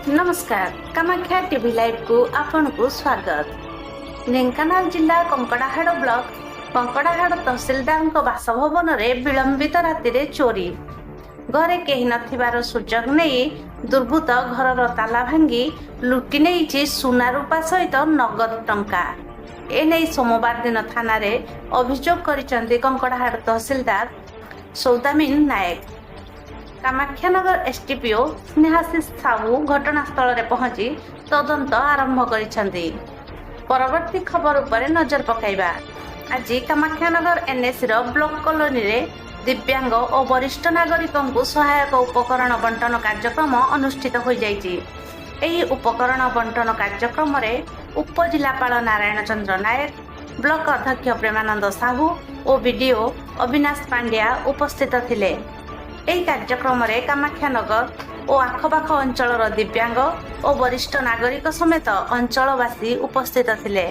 ନମସ୍କାର, କାମାକ୍ଷା ଟିଭି ଲାଇଭକୁ ଆପଣଙ୍କୁ ସ୍ୱାଗତ। ଢେଙ୍କାନାଳ ଜିଲ୍ଲା କଙ୍କଡ଼ାହାଡ଼ ବ୍ଲକ କଙ୍କଡ଼ାହାଡ଼ ତହସିଲଦାରଙ୍କ ବାସଭବନରେ ବିଳମ୍ବିତ ରାତିରେ ଚୋରି। ଘରେ କେହି ନଥିବାର ସୁଯୋଗ ନେଇ ଦୁର୍ବୃତ୍ତ ଘରର ତାଲା ଭାଙ୍ଗି ଲୁଟି ନେଇଛି ସୁନା ରୂପା ସହିତ ନଗଦ ଟଙ୍କା। ଏନେଇ ସୋମବାର ଦିନ ଥାନାରେ ଅଭିଯୋଗ କରିଛନ୍ତି କଙ୍କଡ଼ାହାଡ଼ ତହସିଲଦାର ସୌଦାମିନ ନାୟକ। କାମାକ୍ଷାନଗର ଏସଡିପିଓ ସ୍ନେହାଶିଷ ସାହୁ ଘଟଣାସ୍ଥଳରେ ପହଞ୍ଚି ତଦନ୍ତ ଆରମ୍ଭ କରିଛନ୍ତି। ପରବର୍ତ୍ତୀ ଖବର ଉପରେ ନଜର ପକାଇବା। ଆଜି କାମାକ୍ଷାନଗର ଏନ୍ଏସିର ବ୍ଲକ କଲୋନୀରେ ଦିବ୍ୟାଙ୍ଗ ଓ ବରିଷ୍ଠ ନାଗରିକଙ୍କୁ ସହାୟକ ଉପକରଣ ବଣ୍ଟନ କାର୍ଯ୍ୟକ୍ରମ ଅନୁଷ୍ଠିତ ହୋଇଯାଇଛି। ଏହି ଉପକରଣ ବଣ୍ଟନ କାର୍ଯ୍ୟକ୍ରମରେ ଉପଜିଲ୍ଲାପାଳ ନାରାୟଣ ଚନ୍ଦ୍ର ନାୟକ, ବ୍ଲକ ଅଧ୍ୟକ୍ଷ ପ୍ରେମାନନ୍ଦ ସାହୁ ଓ ବିଡିଓ ଅବିନାଶ ପାଣ୍ଡିଆ ଉପସ୍ଥିତ ଥିଲେ। ଏହି କାର୍ଯ୍ୟକ୍ରମରେ କାମାକ୍ଷାନଗର ଓ ଆଖପାଖ ଅଞ୍ଚଳର ଦିବ୍ୟାଙ୍ଗ ଓ ବରିଷ୍ଠ ନାଗରିକ ସମେତ ଅଞ୍ଚଳବାସୀ ଉପସ୍ଥିତ ଥିଲେ।